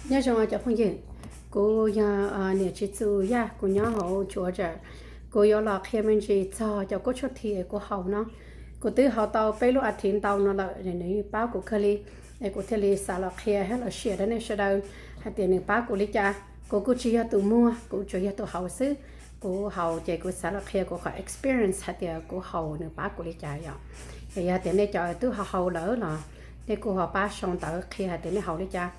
Nyob zoo cov phooj ywg, kuv yog niam Tsis Txus Yaj, kuv nyob hauv Georgia. Kuv yuav los qhia me ntsis txog cov kuab tshuaj this kuv haus no. Kuv twb haus tau peb lub as thiv ntau no lawm, nws pab kuv kawg li, es kuv thiaj li xav los qhia thiab los share rau nej sawv daws hais tias nws pab kuv li cas. Kuv kuj tsis yog tus muag, kuv tsuas yog tus haus xwb. Kuv haus ces kuv xav los qhia kuv qhov experience hais tias kuv haus nws pab kuv li cas yom. Es yog tias nej cov twb ho haus lawm los nej kuj ho pab sau ntawv qhia hais tias nej haus li cas,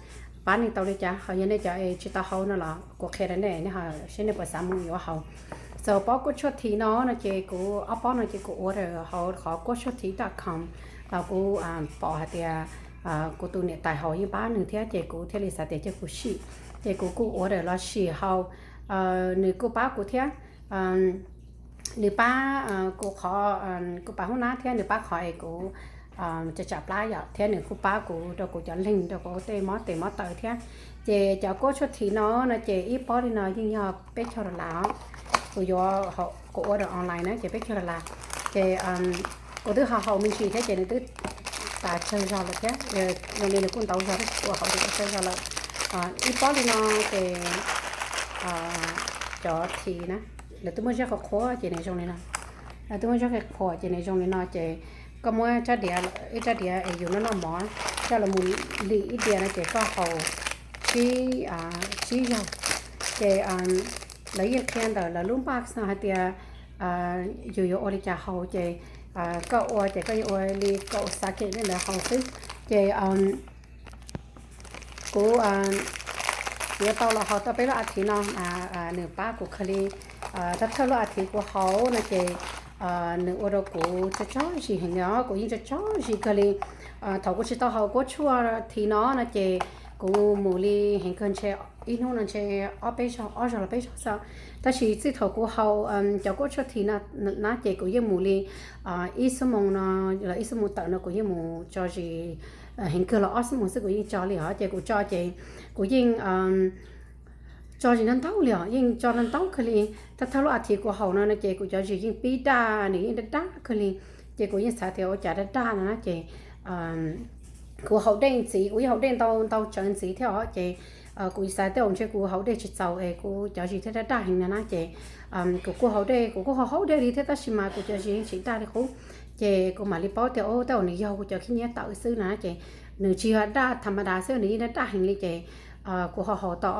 pab nej tau li cas. Ho yog nej cov es tsis tau haus no los kuv qhia rau nej, nej ho seb nej puas xav mus yuav haus. So pob kuab tshuaj this no no ces kuv ob pob no ces kuv order hauv qhov kuab tshuaj this dot com los kuv pom hais tias kuv tus niam tais haus yeej pab nws thiab ces kuv thiaj li xav tias cia kuv sim, ces kuv kuj order los sim haus. Nws kuj pab kuv thiab. Nws pab kuv qhov kuv pas hoob nab thiab nws pab qhov es kuv tsam tsam plab yom, thiab nws kuj pab kuv rau kuv cov leeg rau kuv tej mob tes mob taw thiab. Ces cov kuab tshuaj this no no ces ib pob li no yeej yog peb caug dollar os. Kuv yuav, kuv order online na ces peb caug dollar. Ces kuv twb ho haus me ntsis thiab ces nws twb tas tsawg zog lawm thiab, zoo li nws kuj ntau zog thiab kuv haus ces tas tsawg zog lawm. Ib pob li no ces cov this na, lawv twb muab zaj qhuav qhuav ces nws zoo li no. Lawv twb muab zaj qhuav qhuav ces nws zoo li no ces koj muab rab diav, ib rab diav es yus noj noj mov coj los mus lim ib diav no ces koj haus tsib, tsib zaug. Ces lawv yeej qhia ntawm lawv lub box no hais tias yus yuav ua li cas haus ces koj ua ces koj yuav ua li kaum xav kem li ntawd haus xwb. Ces kuv yuav tau los haus tau peb lub as thiv no, nws pab kuv kawg li. Thawj thawj lub as thiv kuv haus no ces nws ua rau kuv tso tsob zis heev li os, kuv yeej tso tsob zis kawg li. Thaum kuv tsis tau haus kuab tshuaj this no no ces kuv mus li heev kawg ntshe ib hnub no ntshe ob peb zaug, ob zaug los peb zaug xwb. Tab sis txij thaum kuv haus cov kuab tshuaj this no na ces kuv yeej mus li ib xuab moos no los ib xuab moos tawm no kuv yeej mus tso zis heev kawg los ob xuab moos xwb kuv yeej tso li os. Ces kuv tso ces kuv yeej tso zis ntau ntau li os, yeej tso ntau ntau kawg li. Thawj thawj lub as thiv kuv haus no no ces kuv cov zis yeej pib daj, nws yeej daj daj kawg li. Ces kuv yeej xav tias ua cas daj daj no na ces kuv haus dej ntxiv, kuv yeej haus dej ntau ntau tsawv ntxiv thiab os. Ces kuv xav tias ntshe kuv haus dej tsis txaus es kuv cov zis thiaj daj daj heev no na ces kuv kuj haus dej, kuv kuj haus haus dej li thiab tab sis mas kuv cov zis yeej tsis daj li qub. Ces kuv mam li paub tias o, tej zaum nws yog kuv cov khib nyiab tawm xwb na ces nws tsis yog daj tham ma das xwb, nws yeej daj daj heev li ces kuv ho haus tau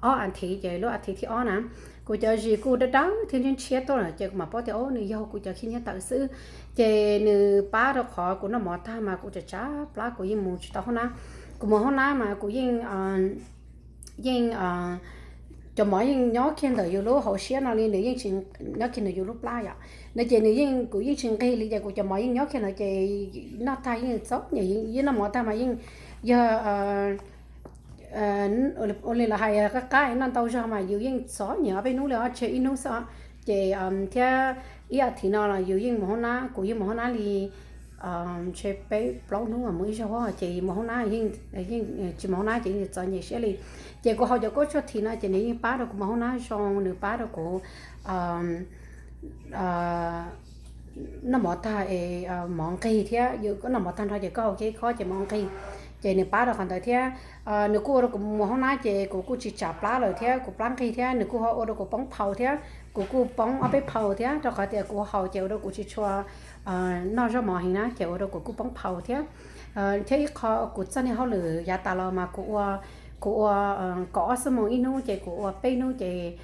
ob as thiv ces lub as thiv thib ob na kuv cov zis kuj dawb dawb thiab ntshiab ntshiab tuaj lawm ces kuv mam paub tias o, nws yog kuv cov khib nyiab tawm xwb. Ces nws pab rau qhov kuv noj mov tag mas kuv tsam tsam plab kuv yeej mus tsis tau hoob nab. Kuv mus hoob nab mas kuv yeej yeej cov mov yeej nyob kiag ntawm yus lub hauv siab no li, nws yeej tsis nyob kiag ntawm yus lub plab yom. No ces nws yeej, kuv yeej tsis nqig li ces kuv cov mov yeej nyob kiag ntawd ces noj tag yeej txom nyem, yeej noj mov tag mas yeej yog ua li lawv hais qab qab noj ntau zog mas yus yeej txom nyem ob peb hnub li os, tseg ib hnub xwb os. Ces thiab ib as thiv no los yus yeej mus hoob nab, kuv yeej mus hoob nab li ntshe peb plaub hnub mus ib zaug ces mus hoob nab yeej, yeej tsis mus hoob nab ces yeej txom nyem siab li. Ces kuv haus cov kuab tshuaj this no ces nws yeej pab rau kuv mus hoob nab zoo, nws pab rau kuv noj mov tag es mov nqig thiab, yus noj mov tag nrho ces koj haus kiag ib khob ces mov nqig. Ces nws pab rau qhov ntawd thiab nws kuj ua rau kuv mus hoob nab ces kuv kuj tsis tsam plab lawm thiab kuv plab nqig thiab, nws kuj ho ua rau kuv poob phau thiab, kuv kuj poob ob peb phau thiab rau qhov tias kuv haus ces ua rau kuv tsis tshua noj zaub mov heev na ces ua rau kuv kuj poob phau thiab. Thiab ib qho kuv txoj niag hauj lwm yav tas los mas kuv ua, kuv ua kaum ob xuab moos ib hnub ces kuv ua peb hnub ces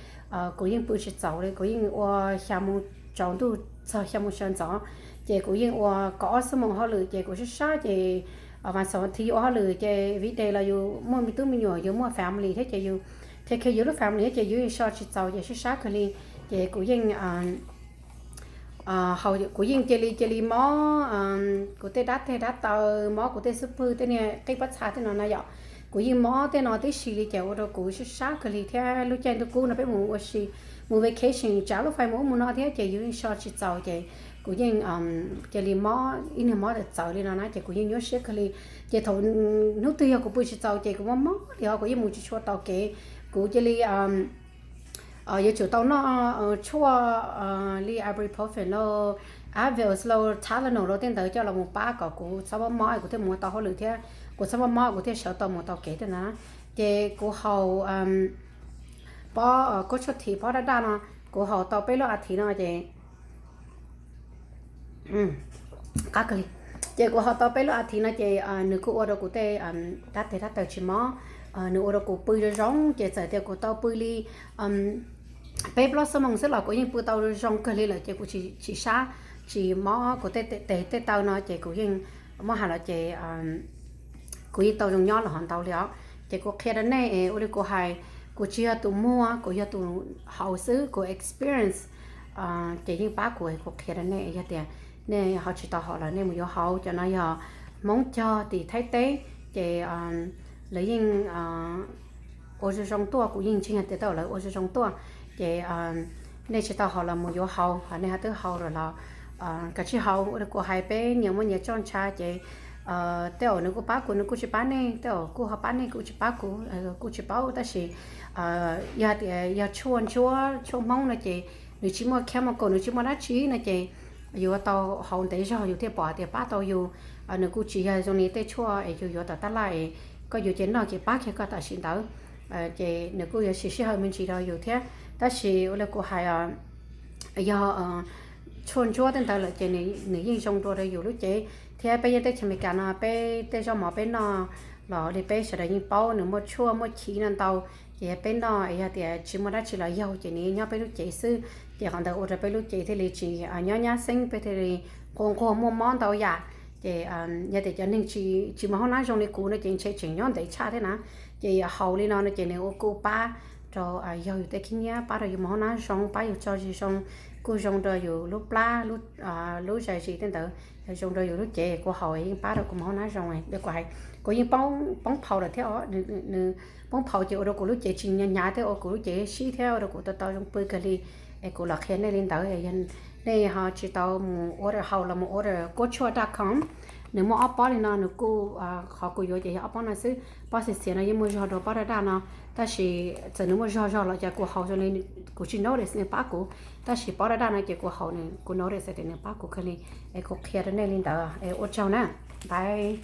kuv yeej pw tsis txaus li, kuv yeej ua xya moo tsaus ntuj txog xya moo sawv ntxov. Ces kuv yeej ua kaum ob xuab moos hauj lwm ces kuv sab sab ces vas xaum thiv yus ua hauj lwm ces weekday los yus muaj me tub me nyuam, yus muaj family thiab ces yus take care yus lub family thiab ces yus yeej so tsis txaus ces sab sab kawg li. Ces kuv yeej kuv yeej cia li cia li mob kuv tej dab teg dab taw, mob kuv tej xub pwg, tej niag qij pob txha tej no na yom. Kuv yeej mob tej no tib si li ces ua rau kuv sab sab kawg li thiab lub caij ntuj kub no peb mus ua si, mus vacation tsav lub fais mus ub mus no thiab ces yus yeej so tsis txaus ces kuv yeej cia li mob ib niag mob txawv txawv li no na ces kuv yeej nyuaj siab kawg li. Ces thaum hnub twg yog kuv pw tsis txaus ces kuv mob mob li os, kuv yeej mus tsis tshua tau kev. Kuv cia li yuav tsum tau noj tshuaj li ibuprofen los Advil los Tylenol los tej ntawd coj los mus pab kom kuv txhob mob mob kuv thiaj mus ua tau hauj lwm thiab kuv txhob mob mob kuv thiaj sawv tau mus tau kev tej ntawd na. Ces kuv haus pob kuab tshuaj thiv pob daj daj no, kuv haus tau peb lub a thiv no ces qab kawg li. Ces kuv haus tau peb lub a thiv no ces nws kuj ua rau kuv tej tab teg tab taw tsis mob, nws ua rau kuv pw zoo zoo. Ces txawm tias kuv tau pw li peb plaub xuab moos xwb los kuv yeej pw tau zoo kawg li lawm ces kuv tsis sab, tsis mob kuv tej tes tej taw no ces kuv yeej, muab hais los ces kuv yeej tau zoo nyob los hov ntau li os. Ces kuv qhia rau nej es ua li kuv hais, kuv tsis yog tus muag, kuv yog tus haus xwb, kuv experience ces yeej pab kuv, kuv qhia rau nej. Yog tias nej ho tsis tau haus los nej mus yuav haus. Cov no yog Hmoob cog tim Thaib teb, ces lawv yeej ua zoo zoo tuaj, kuv yeej ntseeg tias tej zaum lawv ua zoo zoo tuaj. Ces nej tsis tau haus los mus yuav haus, ho nej ho twb haus lawm los kav tsij haus. Ua li kuv hais, peb nyias muaj nyias txoj ntsha ces tej zaum nws kuj pab kuv nws kuj tsis pab nej, tej zaum kuj ho pab nej kuj tsis pab kuv, kuj tsis paub. Tab sis yog tias yog tshuaj ntsuab tshuaj Hmoob no ces nws tsis muaj chemical, nws tsis muaj dab tsi no ces yuav tau haus ntev zog yus thiaj pom tias pab tau yus. Nws kuj tsis yog zoo li tej tshuaj es yus yuav tom tab laj es koj yuav ces noj ces pab kiag koj tam sim ntawd, ces nws kuj yuav siv sij hawm me ntsis rau yus thiab. Tab sis ua li kuv hais, yog tshuaj ntsuab tej ntawd lawm ces nws yeej zoo dua rau yus lub cev. Thiab peb yeej teb chaws Amelikas no peb tej zaub mov peb noj los li peb sawv daws yeej paub nws muaj tshuaj muaj chiv no ntau. Ces yog peb noj es yog tias tsis muaj dab tsi los yaug ces nws nyob peb lub cev xwb, ces qhov ntawd ua rau peb lub cev thiaj li tsis nyob nyab xeeb, peb thiaj li nquag nquag muaj mob ntau yam. Ces yog tias cov neeg tsis mus hauv nab zoo li kuv no ces ntshe tseem nyob ntev tshaj thiab na. Ces haus li no no ces nws ua kuj pab rau yaug yus tej khib nyiab, pab rau yus mus hauv nab zoo, pab yus tso zis zoo, kuj zoo rau yus lub plab, lub zais zis tej ntawd, zoo rau yus lub cev. Kuv haus yeej pab rau kuv mus hauv nab zoo. Kuv hais, kuv yeej poob phau lawm thiab os. Nws poob phau ces ua rau kuv lub cev tsis hnyav hnyav thiab ua kuv lub cev sib thiab ua rau kuv tau tau zoo pw kawg li. Es kuv los qhia nej li ntawd, nej ho tsis tau mus order, haus los mus order kuab tshuaj dot com. Nws muaj ob pob li no, nws kuj, qhov kuv yuav ces yog ob pob no xwb. Pob xiav xiav no yeej muaj zog dua pob daj daj no, tab sis txawm nws muaj zog zog los cas kuv haus zoo li kuv tsis notice nws pab kuv, tab sis pob daj daj no ces kuv haus kuv notice tias nws pab kuv kawg li. Es kuv qhia rau nej li ntawd es ua tsaug na, bye.